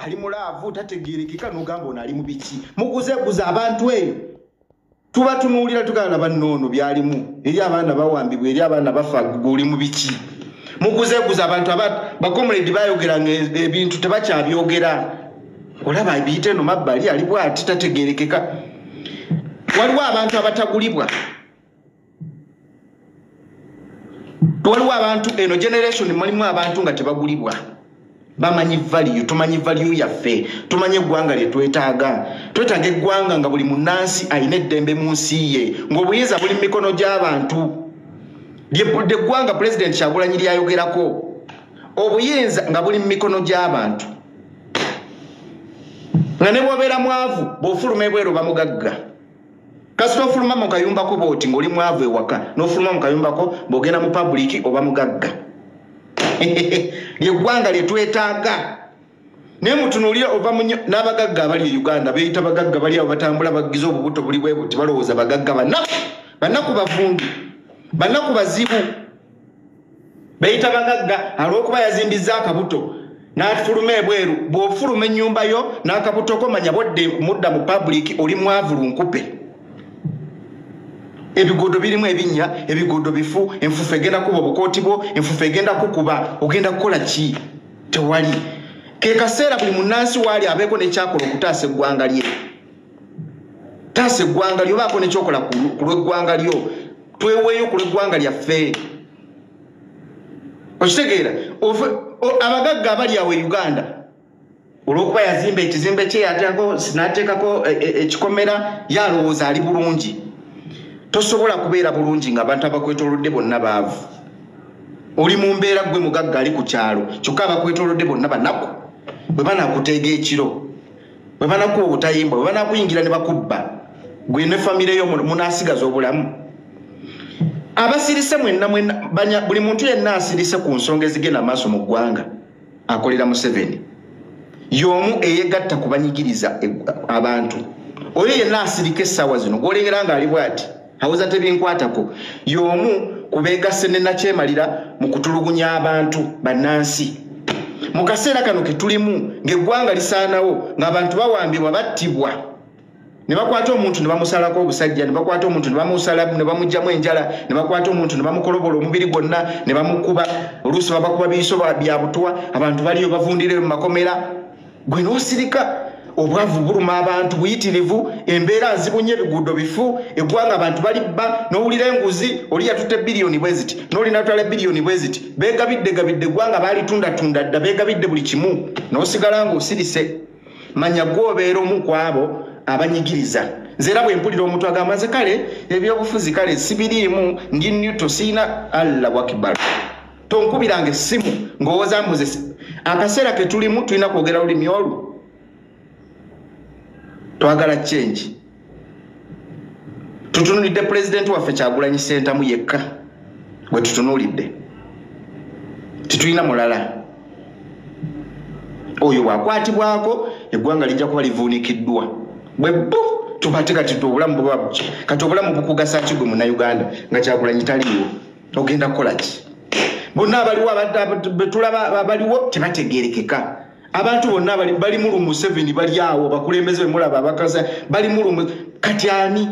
Ali mu love tategeerekeka n'ogamba ono ali mu biki. Muguzeeguza abantu eyo. Tubatunuulira tugala bannoono byalimu. Eri abaana bawambibwa, eri abaana bafa, gwe oli mu biki. Muguzeeguza abantu bakomuledi bayogeranga ebintu tebakyabyogera. Olaba biyite eno mabbali ali bw'ati tategeerekeka. Waliwo abantu abatagulibwa. Waliwo abantu eno generation mulimu abantu nga tebagulibwa. Bamanyi value, tumanyi value yaffe, tumanyi eggwanga lye twetaaga. Twetaaga eggwanga nga buli munnansi alina eddembe mu nsi ye, ng'obuyinza buli mu mikono gy'abantu. Eggwanga Pulezidenti Kyagulanyi lyayogerako, obuyinza nga buli mu mikono gy'abantu. Nga ne bw'obeera mwavu, bw'ofuluma ebweru bamugagga. Kasita ofuluma mu kayumbako bw'oti ng'oli mwavu ewaka, n'ofuluma mu kayumbako bw'ogenda mu public oba mugagga. Lyeggwanga lye twetaaga. Naye mutunuulire ova mu n'abagagga abali e Uganda beeyita bagagga bali awo batambula bagize obubuto buli bwe buti balowooza bagagga banaku, banaku bavundu, banaku bazibu. Beeyita bagagga olw'okuba yazimbizza akabuto n'afuluma ebweru. Bw'ofuluma ennyumba yo n'akabuto ko manya bodde mudda mu public oli mwavu lunkupe. Ebiguudo birimu ebinnya, ebiguudo bifu, enfuufu egenda kuba obukooti bwo, enfuufu egenda kukuba, ogenda kukola ki? Tewali. Ke kaseera buli munnansi waali abeeko n'ekyakola okutaasa eggwanga lye. Taasa eggwanga lyo, obaako n'ekyokola ku lw'eggwanga lyo. Tweweeyo ku lw'eggwanga lyaffe. Okitegeera? Abagagga abali awo e Uganda, olw'okuba yazimba ekizimbe kye n'ateekako ekikomera, yalowooza ali bulungi. Tosobola kubeera bulungi ng'abantu abakwetoolodde bonna baavu. Oli mu mbeera ggwe mugagga ali ku kyalo, kyokka abakwetoolodde bonna banaku. Bwe banaakuteega ekiro, bwe banakuwa obutayimbwa, bwe banaakuyingira ne bakubba, ggwe ne famire yo munaasigaza obulamu. Abasirise mwenna mwenna, buli muntu yenna asirise ku nsonga ezigenda maaso mu ggwanga akolera Museveni. Y'omu eyegatta ku banyigiriza abantu. Oyo yenna asirika essaawa zino, gw'olengera ng'ali bw'ati, awoza tebinkwatako, y'omu ku beegasse ne nakyemalira mu kutulugunya abantu bannansi. Mu kaseera kano ke tulimu ng'eggwanga lisaanawo, ng'abantu bawambibwa battibwa. Ne bakwata omuntu ne bamusalako obusajja, ne bakwata omuntu ne bamusala ne bamuggyamu enjala, ne bakwata omuntu ne bamukolobola omubiri gwonna ne bamukuba, oluusi babakuba biiso bya butwa, abantu baliyo bavundira mu makomera. Gwe n'osirika, obwavu buluma abantu buyitirivu, embeera nzibu nnyo, ebiguudo bifu, eggwanga abantu balibba, n'owulira enguzi, oli yatutte biliyoni bwe ziti, n'oli n'atwala biliyoni bwe ziti, beegabidde gabidde eggwanga baalitundatunda dda, beegabidde buli kimu, n'osigala ng'osirise. Manya gw'obeera omu ku abo abanyigiriza. Nze era bwe mpulira omuntu agamba nze kale ebyobufuzi kale sibiriimu, ndi neutral, sirina. Allahu Akbar. Tonkubiranga essimu ng'owooza mbuze. Akaseera ke tulimu tulina kwogera lulimi olwo. Twagala change. Tutunuulidde pulezidenti waffe Kyagulanyi Ssentamu yekka gwe tutunuulidde, tetulina mulala. Oyo bw'akwatibwako eggwanga lijja kuba livuunikiddwa. Bwe bu tubate kati obulamu buba buki? Kati obulamu bukugasa ki gwe Munnayuganda nga Kyagulanyi taliiwo? Ogenda kukola ki? Bonna abaliwo betulaba abaliwo tebategeerekeka. Abantu bonna bali mu Museveni bali awo, bakulembeze bemulaba abakaza bali mu kati ani?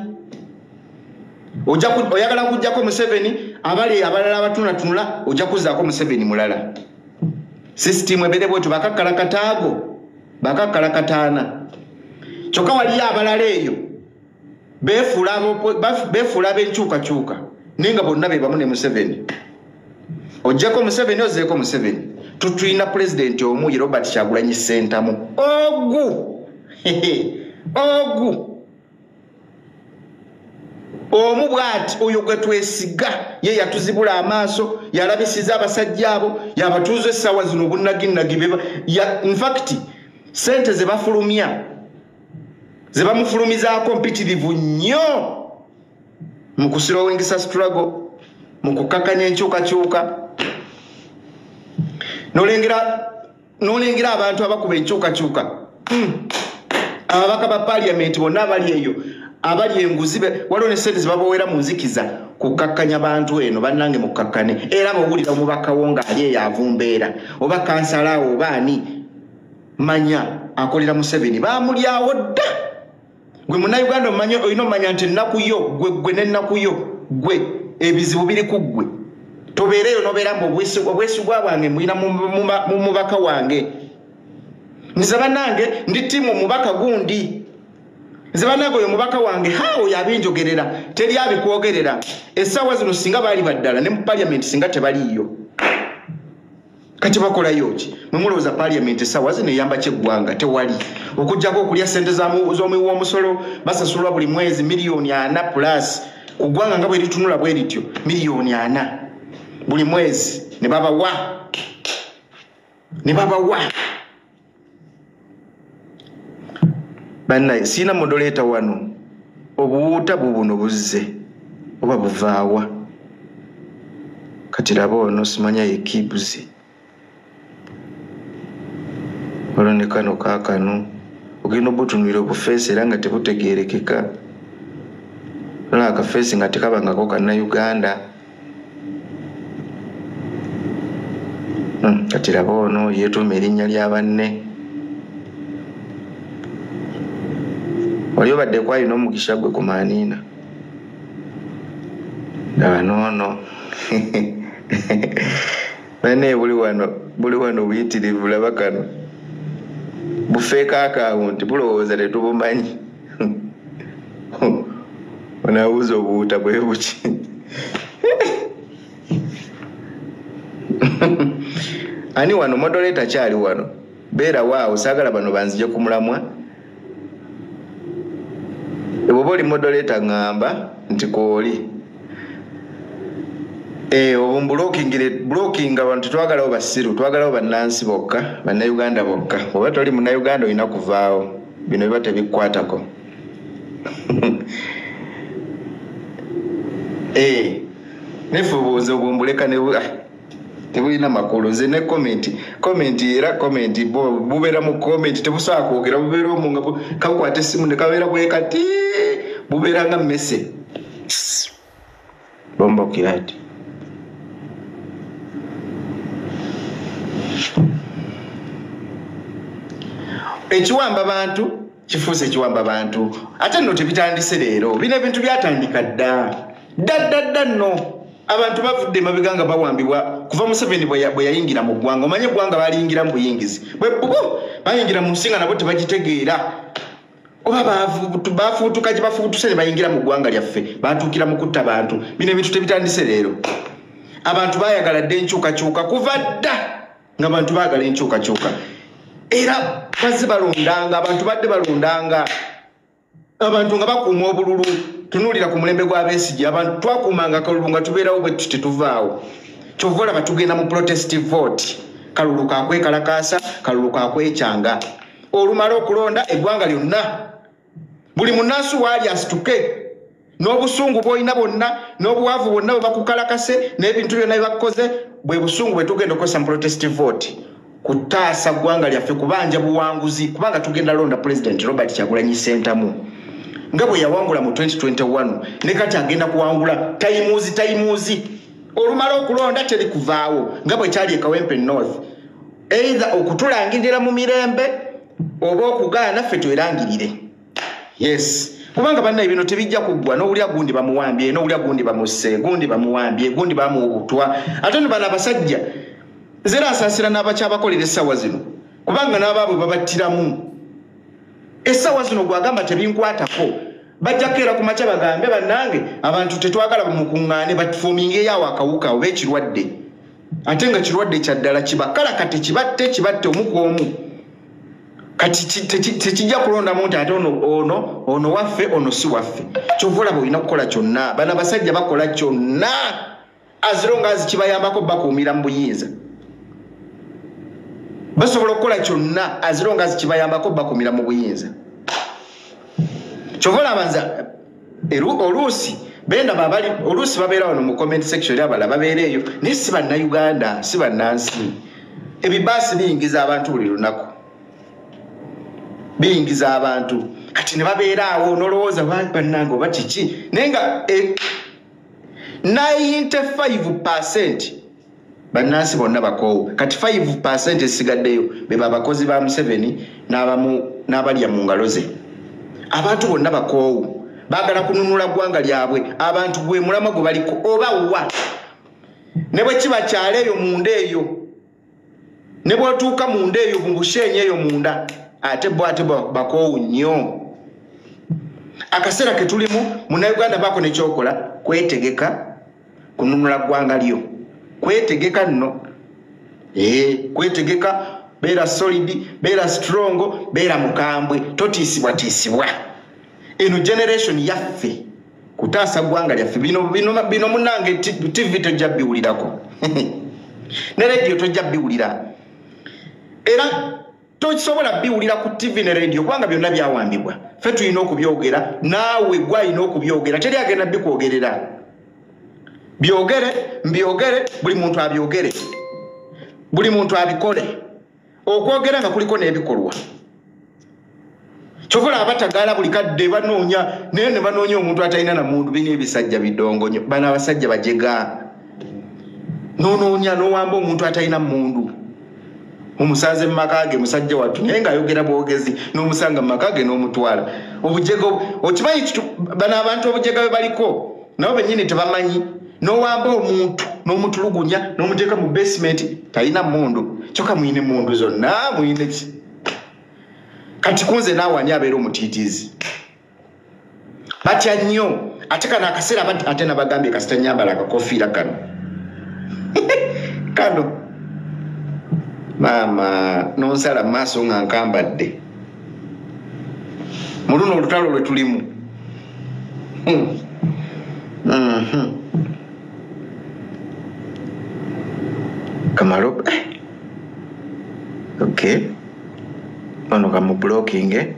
Oyagala kujjako Museveni, abali abalala abatunatunula ojja kuzzaako Museveni mulala. System ebeere bwetyo, bakakkala kataago, bakakkala kataana. Kyokka waliyo abalala eyo beefuula ab'enkyukakyuka, naye nga bonna be bamu ne Museveni. Ojjako Museveni, ozzeeko Museveni. Tutulina pulezidenti omu ye Robert Kyagulanyi Ssentamu. Ogu! Ogu! Omu bw'ati oyo gwe twesiga, ye yatuzibula amaaso, yalabisiza abasajja abo, yabatuuza essaawa zino obunnaginnagi. In fact, ssente ze bafulumya, ze bamufulumizaako mpitirivu nnyo mu kuslowingisa struggle, mu kukakkanya enkyukakyuka. N'olengera abantu abakuba enkyukakyuka. Ababaka ba paaliyamenti bonna abali eyo abali enguzi, waliwo ne ssente ze babawera mu nzikiza kukakkanya bantu eno. Bannange mukakkane. Era bw'owulira omubaka wo ng'ali eyo avumbeera, oba kansala awo oba ani, Manya akolera Museveni bamulyawo dda. Gwe munnayuganda olina omanya nti ennaku yo gwe n'ennaku yo gwe ebizibu biri ku ggwe. Tobeereyo n'obeera mbu obwesigwa bwange mulina mu mubaka wange. Nze bannange ndi ttiimu omubaka gundi. Nze bannange oyo mubaka wange ha oyo abinjogerera teri abikwogerera. Essaawa zino singa baali baddala ne mu parliament singa tebaliiyo. Kati bakolayo ki? Mwe mulowooza parliament essaawa zino eyamba ki eggwanga? Tewali. Okuggyako okulya ssente z'omuwi w'omusolo basasulwa buli mwezi 400 plus ku ggwanga nga bwe litunula bwe lityo 400 buli mwezi ne babawa. Ne babawa. Bannaye sirina moderator wano. Obuwuuta bubuno buzze oba buvaawa. Kati laba ono simanya ye Kibuzi. Olwo ne kano kaakano ogenda obutunuulira obufeesi era nga tebutegeerekeka. Olwo akafeesi nga tekabangako Kannayuganda. Kati laba ono yeetuuma erinnya lya banne. Wali obadde kwalina omukisa gwe ku maaniina. Laba n'ono. Banne buli wano buyitirivu laba kano. Bufeeka akawunti bulowooza tetubumanyi. Onaabuuza obuwuta bwe buki. Ani wano moderator kyali wano. Beera waawo saagala bano banzije ku mulamwa. Bw'oba oli moderator ŋŋamba nti kw'oli. Obu blocking abantu tetwagalawo basiru, twagalawo bannansi bokka, bannayuganda bokka. Bw'oba toli munnayuganda olina kuvaawo. Bino biba tebikukwatako. Neffe obuwuzi obumbuleka ne tebulina makulu. Nze ne comment era comment bubeera mu comment tebusobola kwogera, bubeera omwo nga kakwata essimu ne kabeera bwe kati, bubeera nga mmese. Bombo kirati. Ekiwamba bantu kifuuse ekiwamba bantu. Ate nno tebitandise leero. Bino ebintu byatandika dda. Dda dda dda nno. Abantu bavudde emabega nga bawambibwa kuva Museveni bwe yayingira mu ggwanga. Omanye eggwanga baliyingira mu buyingizi. Bwe bubu bayingira mu nsi nga nabo tebagitegeera. Oba bafuutuka gye bafuutuse ne bayingira mu ggwanga lyaffe. Batuukira mu kutta bantu. Bino ebintu tebitandise leero. Abantu baayagala dda enkyukakyuka kuva dda ng'abantu baagala enkyukakyuka. Era bazze balondanga, abantu badde balondanga. Abantu nga bakuuma obululu. Tunuulira ku mulembe gw'Abesigye, abantu twakuumanga akalulu nga tubeerawo bwe tuti tetuvaawo. Kyova olaba tugenda mu protest vote. Kalulu ka kwekalakaasa, kalulu ka kwekyanga. Olumala okulonda eggwanga lyonna. Buli munnansi waali asituke. N'obusungu bw'olina bwonna, n'obuwavu bwonna bwe bakukalakase, n'ebintu byonna bye bakukoze, bwe busungu bwe tugenda okukozesa mu protest vote. Kutaasa ggwanga lyaffe kubanja buwanguzi, kubanga tugenda londa President Robert Kyagulanyi Ssentamu. Nga bwe yawangula mu 2021, ne kati agenda kuwangula tayimuuzi. Olumala okulonda teri kuvaawo, nga bwe kyali e Kawempe North. Either okutulangirira mu mirembe, oba okugaana ffe twerangirire. Yes. Kubanga bannaye bino tebijja kuggwa, n'owulya gundi bamuwambye, n'owulya gundi bamusse, gundi bamuwambye, gundi bamuwubutwa. Ate nno bano abasajja, nze era nsaasira n'abakyabakolera essaawa zino, kubanga n'abaabwe babattiramu. Essaawa zino gw'agamba tebinkwatako, bajja kukeera ku makya bagambe bannange abantu tetwagala bamukuŋŋaane batufuumingeyo awo akawuka oba ekirwadde. Ate nga kirwadde kya ddala kibakalakate kibatte kibatte omu ku omu. Kati tekijja kulondamu nti ate ono waffe ono si waffe. Kyova olaba olina kukola kyonna. Bano abasajja bakola kyonna as long as kibayambako bakuumira mu buyinza. Basobola okukola kyonna as long as kibayambako bakuumira mu buyinza. Kyova olaba nze oluusi benda babali oluusi babeera wano mu comment section abalala babeera eyo, naye si bannayuganda, si bannansi. Ebibaasi biyingiza abantu buli lunaku. Biyingiza abantu. Kati ne babeera awo n'olowooza bannange oba kiki. Naye nga 95% Bannansi bonna bakoowu. Kati 5% esigaddeyo be babakozi ba Museveni n'abalya mu ngalo ze. Abantu bonna bakoowu, baagala kununula ggwanga lyabwe. Abantu gwe mulamwa gwe baliko oba wa ne bwe kiba kyalo eyo munda eyo, ne bw'otuuka munda eyo mu Bushenyi eyo munda, ate bo ate bakoowu nnyo. Akaseera ke tulimu Munnayuganda baako nekyokola kwetegeka kununula ggwanga lyo. Kwetegeka nno, kwetegeka, beera solid, beera strong, beera mukambwe, totiisibwa tiisibwa. Eno generation yaffe kutaasa ggwanga lyaffe. Bino munnange TV tojja biwulirako ne radio tojja biwulira, era tosobola biwulira ku TV ne radio kubanga byonna byawambibwa. Ffe tulina okubyogera, naawe gwe alina okubyogera, teri agenda bikwogerera. Byogere, mbyogere, buli muntu abyogere, buli muntu abikole. Okwogera nga kuliko n'ebikolwa. Kyova abatagala buli kadde banoonya, naye ne banoonya omuntu atalina na muntu. Bino ebisajja bidongo nnyo, bano abasajja bajega. Nonoonya n'owamba omuntu atalina mundu, omusanze mu maka ge, musajja wattu, naye ng'ayogera bwogezi, n'omusanga mu maka ge n'omutwala. Obujega okimanyi, bano abantu obujega bwe baliko nabo bennyini tebamanyi. N'owamba omuntu n'omutulugunya n'omuteeka mu basement, talina mundu. Kyokka muyine mundu zonna, muyine ki? Kati kunze naawe ani abeera omutiitiizi? Batya nnyo. Ate kano akaseera ate nabagambye kasita nnyambala akakofiira kano kano maama nonsala mu maaso nga nkambadde mu luno olutalo lwe tulimu. Kamalo, okay, ono kamu blocking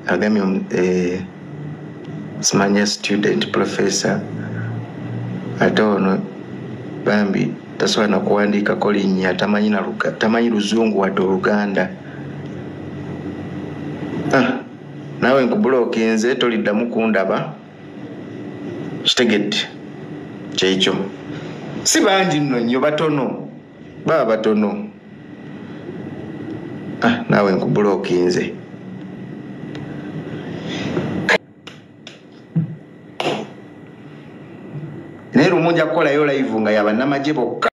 agambye simanya student professor, ate ono bambi tasobola na kuwandiikako linnya, tamanyi luzungu wadde Oluganda. Naawe nkubulokinze, toliddamu kundaba. Kitegedde kyekyo. Si bangi nno nnyo, batono, baba batono. Naawe nkubulokinze. Naye lumu nja kukolayo live nga ya bannamagye bokka.